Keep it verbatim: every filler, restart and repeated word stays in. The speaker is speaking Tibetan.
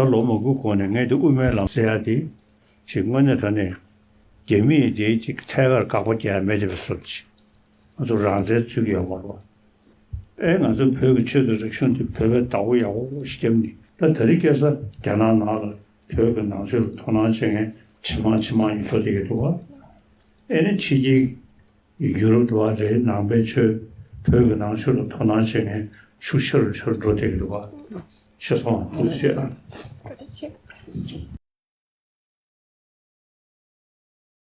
ད་ལོ་མང་པོའི་གོང་ནས་ངས་དེ་དབུ་མའི་ལམ་ཟེར་ཡ་དེ་ཅིག་དངོས་གནས་དྲང་གནས་རྒྱ་མིས་དེ་ཅིག་ཐད་ཀར་དགག་པ་རྒྱག་ཡ་མེད་དེ་བཟོ་འདྲ་ཅིག་ང་ཚོ་རང་བཙན་རྩོད་ཀྱི་ཡོད་མ་རེད་པ། ཨེ་ང་ཚོ་བོད་ཀྱི་ཆོས་དང་རིག་གཞུང་དེ་བོད་པས་བདག་པོ་ཡག་པོ་ཞིག་བརྒྱབ་ནས། ད་དེ་རིང་ཁ་སང་རྒྱ་ནག་ནང་ལ་བོད་ཀྱི་ནང་ཆོས་ལ་དོ་སྣང་བྱེད་མཁན་ཇེ་མང་ཇེ་མང་ཡིན་འགྲོ་བསྡད་ཀྱི་འདུག་པ། ཨེ་ནི་ཕྱི་རྒྱལ་ཡུ་རོབ་འདྲ་བ་རེད། ནང་པའི་ཆོས་བོད་ཀྱི་ནང་ཆོས་ལ་དོ་སྣང་བྱེད་མཁན་ཤུགས་ཆེ་རུ་ཆེ་རུ་འགྲོ་བསྡད་ཀྱི་འདུག་པ། ཤེས་སོང་། ཐུགས་རྗེ་ཆེ། བཀའ་དྲིན་ཆེ།